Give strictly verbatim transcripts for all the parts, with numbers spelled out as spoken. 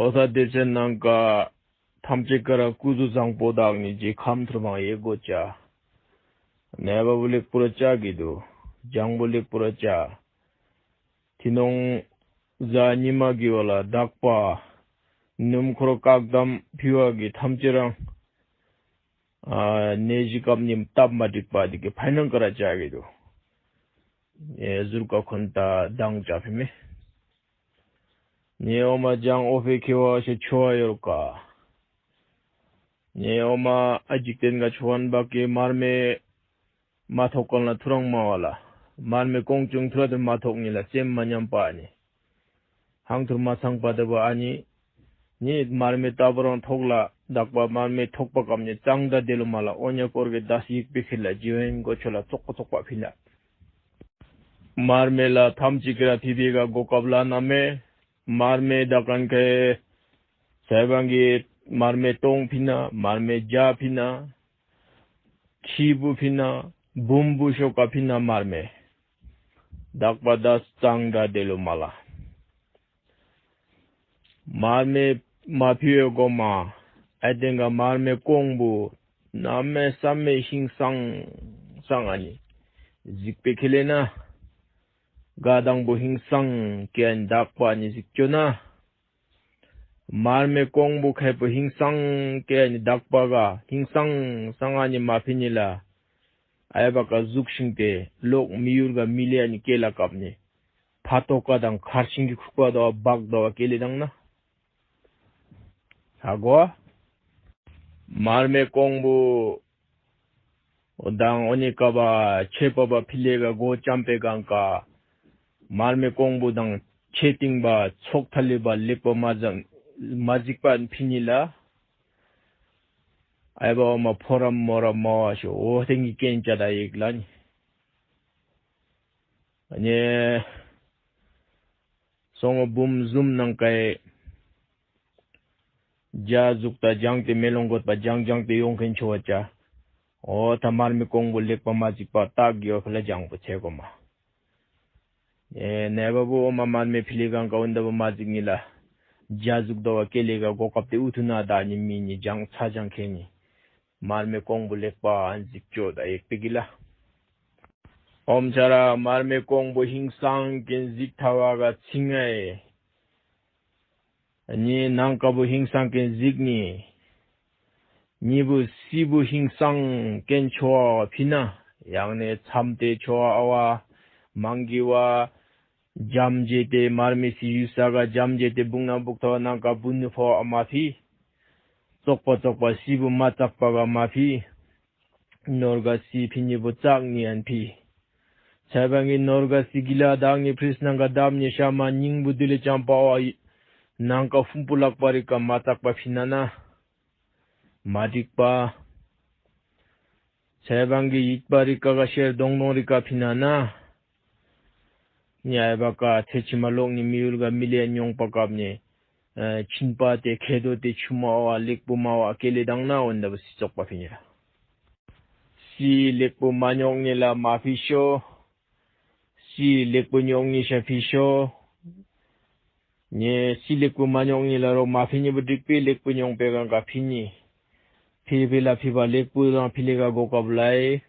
ཨོ་ད་དེ་ཚེ་ནང་ཀ་ཐམས་ཅད་ཀ་ར་སྐུ་གཟུགས་བཟང་པོ་དག་ནི་རྗེ་ཁམས་ཐུར་མང་ཡེ་གོ་ཅ། ནད་པ་བུ་ལེགས་པོ་ར་ཅ་གི་དུ། ལྗང་བུ་ལེགས་པོ་ར་ཅ། ཐི་ནོང་གཟའ་ཉི་མ་གི་བ་ལ་དག་པ། ནུམ་འཁོར་བཀག་དམ་ཕི་བ་གི་ཐམས་ཅད་རང་། ནད་གཞི་སྐབས་ནི་སྟབས་མ་འགྲིག་པ་དེ་གི་ཕན་ནང་ཀ་ར་ཅ་གི་དུ། ཟུར་ཀ་འཁོན་ད་དང་ཅ་ཕི་མེ། ཉེ་འོ་མ་ལྗང་ཨོ་ཕེ་ཁེ་བ་ཤེ་ཆོ་བ་ཡོར་ཀ། ཉེ་འོ་མ་ཨ་ཇིག་རྟེན་ག་ཆོ་བན་བ་ཀེ་མར་མེ་མ་ཐོག་ཀན་ལ་ཐུ་རང་མ་བ་ལ། མར་མེ་ཀོང་ཅུང་ཐུ་ར་དུ་མ་ཐོག་ཉི་ལ་སེམས་མ་ཉམས་པ་ཨ་ནི། ཧང་ཐུར་མ་ཚང་པ་དུ་བ་ཨ་ནི། ཉེ་མར་མེ་ཏ་བུ་རང་ཐོག་ལ་དག་པ་མར་མེ་ཐོག་པ་ཀམ་ཉེ་གཙང་ད་དེ་ལོ་མ་ལ་ཨོ་ཉ་སྐོར་གི་དས་ཡིག་པི་ཁི་ལ་ཇི་ཝན་གོ་ཆོ་ལ་ཙོག་པ་ཙོག་པ་ཕི་ལ། མར་མེ་ལ་ཐམས་ཅད་ཀྱི་ར་ཕི་ཕི་ག་གོ་སྐབས་ལ་ན་མེ། མར་མེ་ད་གན་ཁའི་ས་བང་གི་མར་མེ་སྟོང་ཕི་ན། མར་མེ་བརྒྱ་ཕི་ན། ཁྱི་བུ་ཕི་ན། འབུམ་བུ་ཤོ་ཀ་ཕི་ན་མར་མེ། དག་པ་དས་གཙང་ད་དེ་ལོ་མ་ལ། མར་མེ་མ་ཕི་ཡོ་གོ་མ། ཨ་དེང་ག་མར་མེ་ཀོང་བུ་ན་མེ་ས་མེ་ཧིང་སང་སང་ཨ་ནི། གཟིགས་པེ་ཁེ་ལེ་ན། ག་དང་བུ་ཧིང་སང་ཀེ་ཨ་ནི་དག་པ་ཨ་ནི་གཟིགས་ཅོ་ན། མར་མེ་ཀོང་བུ་ཁེ་བུ་ཧིང་སང་ཀེ་ཨ་ནི་དག་པ་ག་ཧིང་སང་སང་ཨ་ནི་མ་ཕི་ནི་ལ། ཨའི་བ་ཀ་གཟུགས་ཤིང་ཏེ་ལོག་མི་ཡུལ་ག་མི་ལེ་ཨ་ནི་ཀེ་ལ་ཀབ་ནི། ཕ་ཏོ་ཀ་དང་ཁར་ཤིང་གི་ཁུག་པ་དོ་བ་བག་དོ་བ་ཀེ་ལེ་དང་ན། ཧ་གོ། མར་མེ་ཀོང་བུ་དང་ཨོ་ནི་ཀ་བ་ཆེ་པ་བ་ཕི་ལེ་ག་གོ་ཅམ་པེ་གང་ཀ། མར་མེ་ཀོང་བུ་དང་ཆེ་ཏིང་བ་ཚོགས་ཐ་ལི་བ་ལེགས་པོ་མ་ཟང་མ་གཟིགས་པ་ཕི་ནི་ལ། ཨའི་བ་མ་ཕོ་རམ་མོ་རམ་མ་བ་ཤོ་འོ་ཐེང་གི་ཀེན་ཅ་ད་ཡིག་ལ་ནི། ཨ་ནི། སོང་བུམ་ཟུམ་ནང་ཀའི་རྒྱ་ཟུག་ད་ལྗང་ཏེ་མེ་ལོང་གོད་པ་ལྗང་ལྗང་ཏེ་ཡོང་མཁན་ཆོ་བ་ཅ། ཨོ་ད་མར་མེ་ཀོང་བུ་ལེགས་པ་མ་གཟིགས་པ་སྟག་གི་ཨོ་ཕི་ལ་ལྗང་བུ་ཚེ་གོ་མ། ཨེ་ནས་བ་བུ་ཨོ་མ་མར་མེ་ཕི་ལི་གང་ཀ་འོན་ད་བུ་མ་གཟིགས་ནི་ལ། རྒྱ་ཟུག་ད་བ་ཀེ་ལེ་ག་གོ་སྐབས་ཏེ་ཨུ་ཐུ་ན་ད་ནི་མི་ནི་ལྗང་ཚ་ལྗང་ཁེ་ནི། མར་མེ་ཀོང་བུ་ལེགས་པ་ཨན་གཟིགས་ཅོ་ད་ཡེག་པེ་གི་ལ། ཨོམ་ཆ་ར་མར་མེ་ཀོང་བུ་ཧིང་སང་ཀེན་གཟིགས་ཐ་བ་ག་ཚིང་ཨེ། ཉེ་ནང་ཀ་བུ་ཧིང་སང་ཀེན་གཟིགས་ནི། ཉི་བུ་སི་བུ་ཧིང་སང་ཀེན་ཆོ་བ་ཕི་ན། ཡང་ནེ་མཚམས་ཏེ་ཆོ་བ་ཨ་བ་མང་གི་བ། འཇམ་རྗེ་ཏེ་མར་མེ་སི་ཡུ་ས་ག་འཇམ་རྗེ་ཏེ་བུང་ན་བུག་ཐོ་ནང་ཀ་བུ་ནུ་ཕོ་ཨ་མ་ཕི། ཙོག་པ་ཙོག་པ་སི་བུ་མ་ཙག་པ་ག་མ་ཕི། ནོར་ག་སི་ཕི་ཉི་བུ་ཙག་ནི་ཨན་ཕི། ཚ་བ་ངི་ནོར་ག་སི་གི་ལ་དག་ནི་ཕྲིས་ནང་ག་དམ་ནི་ཤ་མ་སྙིང་བུ་དུ་ལེ་ཅང་པ་བ་ཡི། ནང་ཀ་ཧུམ་པུ་ལག་པ་རི་ཀ་མ་ཙག་པ་ཕི་ན་ན། མ་འགྲིག་པ། ཚེ་བང་གི་ཡིག་པ་རི་ཀ་ག་ཤེར་དོང་དོང་རི་ཀ་ཕི་ན་ན། ཉའི་བ་ཀ་ཚེ་ཕྱི་མ་ལོག་ནི་མི་ཡུལ་ག་མི་ལེ་མྱོང་པ་སྐབས་ནི། ཨ་ཕྱིན་པ་དེ་ཁེ་དོ་དེ་ཆུ་མ་བ་ལེགས་པོ་མ་བ་ཀེ་ལེ་དང་ན་འོན་ད་བུ་སི་ཙོག་པ་ཕི་ཉེ་ར། སི་ལེགས་པོ་མ་ཉོག་ནི་ལ་མ་ཕི་ཤོ། སི་ལེགས་པོ་ཉོག་ནི་ཤ་ཕི་ཤོ། ཉེ་སི་ལེགས་པོ་མ་ཉོག་ནི་ལ་རོ་མ་ཕི་ཉེ་བུ་འགྲིག་པའི་ལེགས་པོ་ཉོག་པའི་གང་ག་ཕི་ཉེ། ཕི་ཕི་ལ་ཕི་བ་ལེགས་པོ་དང་ཕི་ལེ་ག་གོ་ཀ་བུ་ལའི།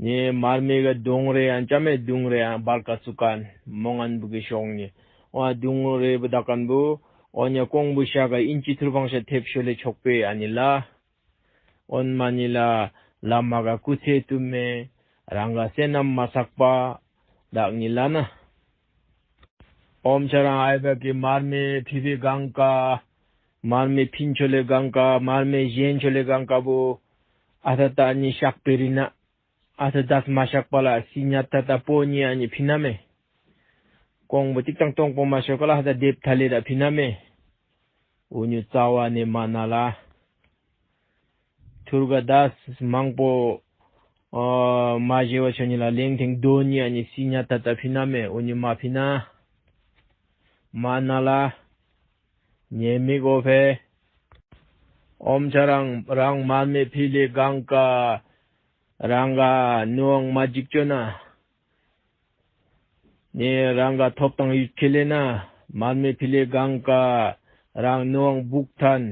ཉེ་མར་མེ་ག་དུང་རེ་ཨན་ཅ་མེ་དུང་རེ་ཨན་བར་ཀ་ཚུ་ཀན་མོ་ངན་བུ་གི་ཤོང་ཉེ། ཨོ་དུང་རེ་བུ་ད་ཀན་བུ། ཨོ་ཉ་ཀོང་བུ་ཤ་ག་ཨིན་ཅི་ཐུར་བང་ཤ་ཐེབ་ཤོ་ལེ་ཆོག་པའི་ཨ་ནི་ལ། ཨོན་མ་ནི་ལ། ལ་མ་ག་ཀུ་ཚེ་ཏུ་མེ། རང་ག་སེ་ནམ་མ་སག་པ། དག་ནི་ལ་ན། ཨོམ་ཆ་རང་ཨའི་བ་ཀི་མར་མེ་ཕི་བི་གང་ཀ། མར་མེ་ཕིན་ཆོ་ལེ་གང་ཀ། མར་མེ་ཞན་ཆོ་ལེ་གང་ཀ་བུ། ཨ་ཐ་ཏ་ནི་ཤག་པེ་རི་ན། ཨ་ཐ་དས་མ་ཤག་པ་ལ་སི་ཉ་ཏ་ཏ་པོ་ཉི་ཨ་ནི་ཕི་ན་མེ། ཀོང་བུ་ཏིག་ཏང་ཏོང་པོ་མ་ཤོ་ཀ་ལ་ཨ་ཐ་དེབ་ཐ་ལེ་ར་ཕི་ན་མེ། འུ་ཉུ་ཙ་བ་ནེ་མ་ན་ལ། ཐུར་ག་དས་མང་པོ། ཨ་མ་ཞེ་བ་ཆོ་ཉི་ལ་ལེང་ཐེང་དོ་ཉི་ཨ་ནི་སི་ཉ་ཏ་ཏ་ཕི་ན་མེ་འུ་ཉུ་མ་ཕི་ན། མ་ན་ལ། ཉེ་མི་གོ་ཕེ། ཨོམ་ཆ་རང་རང་མར་མེ་ཕི་ལེ་གང་ཀ། རང་ག་ནུའང་མ་འཇིག་ཅོ་ན། ནེ་རང་ག་ཐོབ་དང་ཡུད་ཁེ་ལེ་ན། མར་མེ་ཕི་ལེ་གང་ཀ། རང་ནུ་ཝང་སྦུག་ཐན།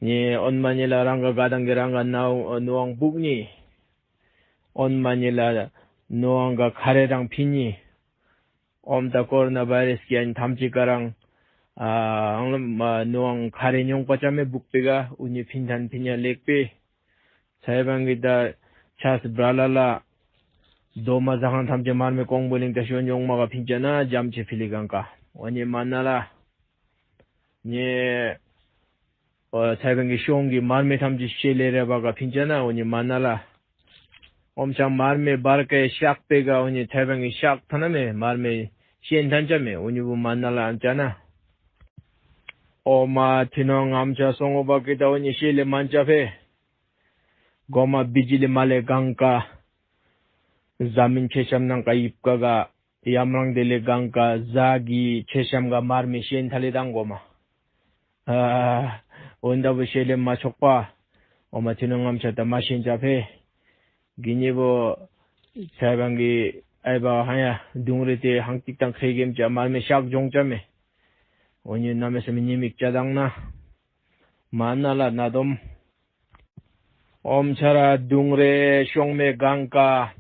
ནི་ཨོན་མ་ཉི་ལ་རང་ག་ག་དང་གི་རང་ག་ནུ་ནུ་ཝང་སྦུག་ནི། ཨོན་མ་ཉི་ལ་ནུ་ཝང་ག་ཁ་རེ་རང་ཕི་ནི། ཨོམ་ད་ཀོ་རོ་ན་བྷའི་རེས་ཀྱི་ཨན་ཐམ་ཅི་ཀ་རང་། ཨ་ཨང་ལ་མ་ནུ་ཝང་ཁ་རེ་ཉོང་པ་ཅ་མེ་སྦུག་པེ་ག་ཨུ་ཉི་ཕིན་ཐན་ཕི་ཉ་ལེག་པེ། ཚའི་བང་གི་ད་ཆ་སི་བྲ་ལ་ལ། རྡོ་མ་ཟ་ཁང་ཐམས་ཅད་མར་མེ་ཀོང་པོ་གླིང་དང་ཤོ་ཉོང་མ་ག་ཕིན་ཅ་ན་འཇམ་ཆེ་ཕི་ལི་གང་ཀ་འོ་ཉེ་མ་ན་ལ། ཉེ་ཨོ་ཚའི་བང་གི་ཤོང་གི་མར་མེ་ཐམས་ཅད་ཤེ་ལེ་རེ་བ་ག་ཕིན་ཅ་ན་འོ་ཉེ་མ་ན་ལ། ཨོམ་ཆང་མར་མེ་བར་ཀའི་ཤག་པེ་ག་འོ་ཉེ་ཚའི་བང་གི་ཤག་ཐ་ན་མེ་མར་མེ་ཤེ་ཐན་ཅ་མེ་འོ་ཉེ་བུ་མ་ན་ལ་ཨམ་ཅ་ན། ཨོ་མ་ཐི་ནོ་ངམ་ཆ་སོང་འོ་བ་ཀི་ད་འོ་ཉེ་ཤེ་ལེ་མན་ཅ་ཕེ། གོ་མ་བི་ཇི་ལི་མ་ལེ་གང་ཀ། ཟ་མིན་ཆེ་ཤམ་ནང་ཀ་ཡིབ་ཀ་ག་ཡམ་རང་དེ་ལེ་གང་ཀ་ཟ་གི་ཆེ་ཤམ་ག་མར་མེ་ཤེན་ཐ་ལེ་དང་གོ་མ། ཨ་འོན་ད་བུ་ཤེ་ལེ་མ་ཆོག་པ། འོ་མ་ཐི་ནོ་ངམ་ཆ་ད་མ་ཤེན་ཅ་ཕེ། གི་ཉེ་བོ་ཚའི་བང་གི་ཨའི་བ་ཧ་ཡ་དུང་རེ་དེ་ཧང་ཏིག་དང་ཁེ་གེམ་ཅ་མར་མེ་ཤག་ཇོང་ཅ་མེ། འོ་ཉེ་ན་མེ་སེ་མེ་ཉེ་མིག་ཅ་དང་ན། མ་ན་ལ་ན་དོམ། ཨོམ་ཆ་ར་དུང་རེ་ཤོང་མེ་གང་ཀ།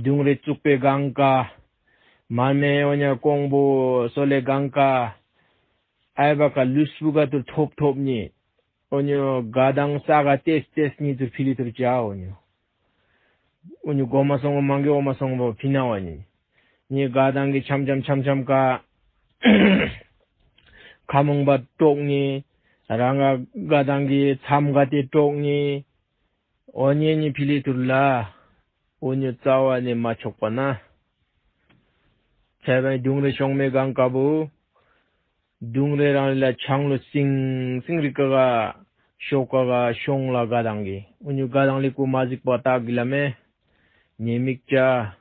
དུང་རེ་བཙུགས་པེ་གང་ཀ། མར་མེ་འོ་ཉ་ཀོང་བུ་སོ་ལེ་གང་ཀ། ཨའི་བ་ཀ་ལུས་བུ་ག་ཏུར་ཐོབ་ཐོབ་ཉེ། འོ་ཉོ་ག་དང་ས་ག་ཏེས་ཏེས་ཉེ་ཏུར་ཕི་ལི་ཏུར་ཅ་འོ་ཉོ། འོ་ཉོ་གོ་མ་སོང་བ་མང་གི་འོ་མ་སོང་བ་ཕི་ན་འོ་ཉེ། ཉེ་ག་དང་གི་ཆམ་ཆམ་ཆམ་ཆམ་ཀ། ཁ་མོང་བ་ཀྲོག་ནི། རང་ག་ག་དང་གི་མཚམས་ག་དེ་ཀྲོག་ནི། འོ་ཉེ་ཉེ་ཕི་ལི་ཏུར་ལ། འོ་ཉེ་རྩ་བ་ནས་མ་ཆོག་པ་ན། ཚའི་བའི་དུང་རེ་ཤོང་མེ་གང་ཀ་བུ། དུང་རེ་རང་ལ་ཆང་ལོ་སིང་སིང་རི་ཀ་ག་ཤོ་ཀ་ག་ཤོང་ལ་ག་དང་གི་འུ་ཉུ་ག་དང་ལི་ཀུ་མ་ཟིག་པ་ཏག་གི་ལ་མེ། ཉེ་མིག་ཅ།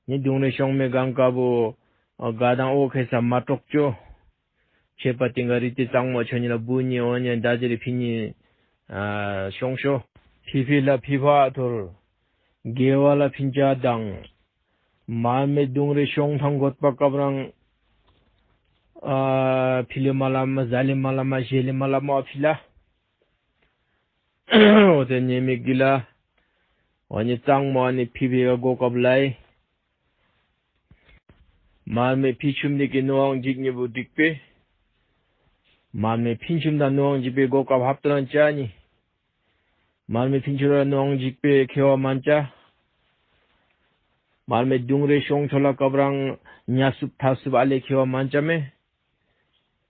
ཉེ་དུང་རེ་ཤོང་མེ་གང་ཀ་བུ། ག་དང་ཨོ་ཁེ་ས་མ་ཀྲོག་ཅོ། ཁྱེད་པ་ཏིང་ག་རི་ཏི་གཙང་མོ་ཆོ་ཉི་ལ་བུ་ཉི་འོ་ཉི་ད་ཅི་རི་ཕི་ཉི། ཤོང་ཤོ། ཕི་ཕི་ལ་ཕི་ཕ་ཐོར། དགེ་བ་ལ་ཕིན་ཅ་དང་། མར་མེ་དུང་རེ་ཤོང་ཐང་གོད་པ་སྐབས་རང་། ཨ་ཕི་ལེ་མ་ལ་མ་ཟ་ལེ་མ་ལ་མ་ཞེ་ལེ་མ་ལ་མ་ཕི་ལ། འོ་དེ་ཉེ་མིག་གི་ལ། འོ་ཉི་གཙང་མོ་ཨ་ནི་ཕི་ཕི་ག་གོ་སྐབས་ལའི། མར་མེ་ཕི་ཆུམ་ནི་གི་ནོའང་འཇིག་ཉེ་བུ་འགྲིག་པེ། མར་མེ་ཕིན་ཆུམ་དང་ནོའང་འཇིག་པེ་གོ་སྐབས་ཧབ་ཏུ་རང་ཅ་ཉི། མར་མེ་ཕིན་ཆུ་ར་ནོང་འཇིག་པའི་ཁེ་བ་མན་ཅ། མར་མེ་དུང་རེ་ཤོང་ཆོ་ལ་སྐབས་རང་ཉ་སུབ་ཐ་སུབ་ཨ་ལེ་ཁེ་བ་མན་ཅ་མེ།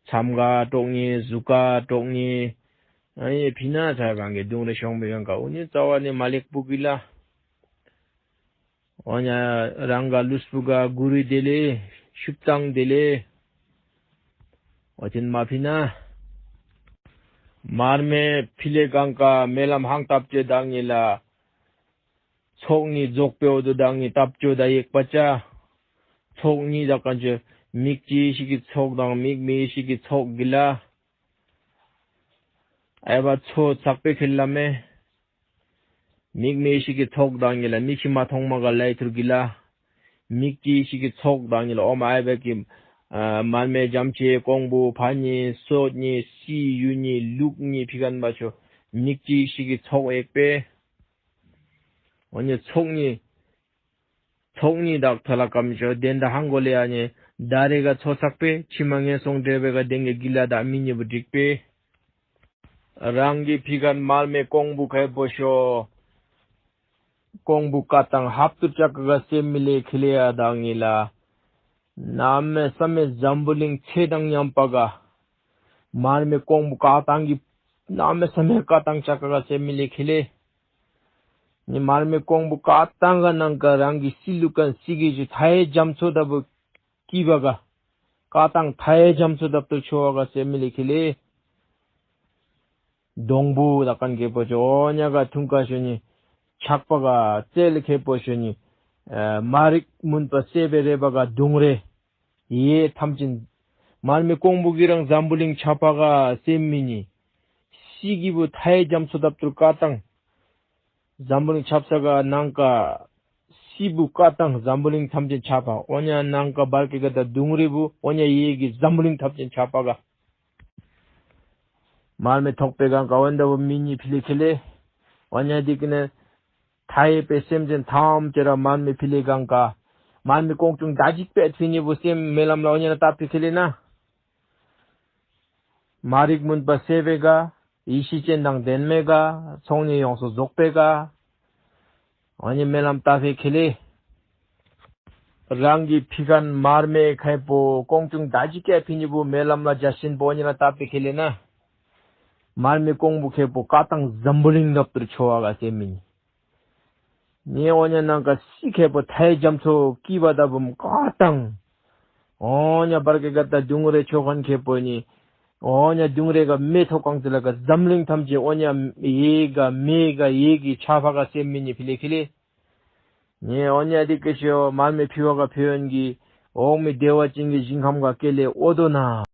མཚམས་ག་ཀྲོག་ཉེ་ཟུག་ག་ཀྲོག་ཉེ། ཨ་ཡེ་ཕི་ན་ཚ་གང་གི་དུང་རེ་ཤོང་མི་གང་ག་འུ་ཉི་རྩ་བ་ནི་མ་ལེགས་པུ་གི་ལ། འོ་ཉ་རང་ག་ལུས་པོ་ག་གུ་རུ་དེ་ལེ་ཤུབ་ཏང་དེ་ལེ། འོ་ཅིན་མ་ཕི་ན། མར་མེ་ཕི་ལེ་གང་ག་མེ་ལམ་ཧང་ཏབ་ཅེ་དང་ཉི་ལ། ཚོགས་གཉིས་རྫོགས་པའི་འོ་དུ་དང་ཉི་ཏབ་ཅོ་ད་ཡེག་པ་ཅ། ཚོགས་གཉིས་དག་ག་ཅེ་མིག་ཅི་ཞིག་གི་ཚོགས་དང་མིག་མི་ཞིག་གི་ཚོགས་གི་ལ། ཨེ་བ་ཚོ་ཚག་པེ་ཁེལ་ལ་མེ། མིག་མེ་ཤི་གི་ཚོགས་དང་ཉི་ལ་མིག་ཤི་མ་མཐོང་མ་ག་ལའི་ཐུར་གི་ལ། མིག་ཅི་ཤི་གི་ཚོགས་དང་ཉི་ལ་ཨོ་མ་ཨའི་བེ་ཀི། མར་མེ་འཇམ་ཆེ་ཀོང་བུ་ཕ་ཉི་སོ་ཉི་སི་ཡུ་ཉི་ལུག་ཉི་ཕི་གན་པ་ཆོ། མིག་ཅི་ཤི་གི་ཚོགས་ཨེག་པེ། ཨོ་ཉི་ཚོགས་ཉི། ཚོགས་གཉིས་དག་ཐ་ལ་ཀམ་ཞོ་དེན་ད་ཧང་གོ་ལེ་ཡ་ཉེ། ད་རེ་ག་ཚོ་ཚག་པེ་ཕྱི་མ་ངན་སོང་འདྲེ་བེ་ག་དེང་གི་གི་ལ་ད་མི་ཉེ་བུ་འགྲིག་པེ། རང་གི་ཕི་གན་མར་མེ་ཀོང་བུ་ཁེ་པོ་ཤོ། ཀོང་བུ་ཀ་དང་ཧབ་ཏུ་ཅག་ག་སེ་མི་ལེ་ཁི་ལེ་ཡ་དང་ངི་ལ། ན་མེ་ས་མེ་འཛམ་བུ་གླིང་ཚེ་དང་མཉམ་པ་ག། མར་མེ་ཀོང་བུ་ཀ་དང་གི། ན་མེ་ས་མེ་ཀ་དང་ཅག་ག་སེ་མི་ལེ་ཁི་ལེ། ནི་མར་མེ་ཀོང་བུ་ཀ་དང་ག་ནང་ག་རང་གི་སི་ལུ་ཀན་སི་གི་ཞུ་ཐའི་རྒྱ་མཚོ་ལྟ་བུ་ཀི་བ་ག། ཀ་དང་ཐའི་རྒྱ་མཚོ་ལྟ་བུ་ཆོ་བ་ག་སེ་མི་ལེ་ཁི་ལེ། སྡོང་བུ་དག་ཀན་ཁེ་པོ་ཆོ་ཉ་ག་ཐུང་ཀ་ཤོ་ནི། ཆག་པ་ག་རྩལ་ཁེ་པོ་ཤོ་ནི། མ་རིག་མུན་པ་སེ་བེ་རེ་བ་ག་དུང་རེ། ཡེ་ཐམ་ཅིན། མར་མེ་ཀོང་བུ་གི་རང་འཛམ་བུ་གླིང་ཆ་པ་ག་སེ་མི་ནི། སི་གི་བུ་ཐའི་རྒྱ་མཚོ་ལྟ་བུ་ཀ་དང་། འཛམ་བུ་གླིང་ཆབ་ས་ག་ནང་ག། སྐྱིད་པོ་ཀ་དང་འཛམ་བུ་གླིང་ཐམས་ཅད་ཆ་པ། འོ་ཉ་ནང་ཀ་བར་ཀེ་ག་ད་དུང་རི་བུ། འོ་ཉ་ཡེ་གི་འཛམ་བུ་གླིང་ཐམས་ཅད་ཆ་པ་ག་མར་མེ་ཐོག་པའི་གང་ག་འོན་ད་བུ་མི་ཉི་ཕི་ལེ་ཁེ་ལེ། འོ་ཉ་དི་ཀི་ནེ་ཐ་ཡེ་པའི་སེམས་ཅན་ཐམས་ཅད་ར་མར་མེ་ཕི་ལེ་གང་ག་མར་མེ་ཀོང་ཅུང་ད་ཅིག་པའི་ཕི་ཉི་བུ་སེམས་མེ་ལམ་ལ་འོ་ཉ་ན་ཏ་པི་ཁེ་ལེ་ན། མ་རིག་མུན་པ་སེལ་བའི་ག་ཡེ་ཤེས་སྤྱན་དང་ལྡན་མའི་ག་ཚོགས་གཉིས་ཡོངས་སུ་རྫོགས་པའི་ག་འོ་ཉི་མེ་ལམ་ཏ་ཕི་ཁེ་ལེ། རང་གི་ཕི་ཁན་མར་མེ་ཁེ་པོ་ཀོང་ཅུང་ད་ཅིག་ཀའི་ཕི་ཉི་བུ་མེ་ལམ་ལ་ཇ་ཤིན་པོ་ཉི་ན་ཏ་པི་ཁེ་ལེ་ན། མར་མེ་ཀོང་བུ་ཁེ་པོ་ཀ་དང་འཛམ་བུ་གླིང་ནབ་ཏུར་ཆོ་བ་ག་སེ་མི་ཉི། ཉེ་འོ་ཉ་ནང་ཀ་སི་ཁེ་པོ་ཐའི་རྒྱ་མཚོ་ཀི་བ་ད་བུམ་ཀ་དང་། འོ་ཉ་བར་ཀེ་ག་ད་དུང་རེ་ཆོ་ཁན་ཁེ་པོ་ཉི། འོ་ཉ་དུང་རེ་ག་མེ་ཐོག་གང་ཙི་ལ་ག་འཛམ་གླིང་ཐམས་ཅད་འོ་ཉ་ཡེ་ག་མེ་ག་ཡེ་གི་ཆ་ཕ་ག་སེ་མི་ཉི་ཕི་ལེ་ཁེ་ལེ། ཉེ་འོ་ཉ་དི་ཀེ་ཤེ་འོ་མར་མེ་ཕི་བ་ག་ཕི་ཡོན་གི་འོག་མི་བདེ་བ་ཅན་གི་ཞིང་ཁམས་ག་ཀེ་ལེ་འོ་དོ་ན།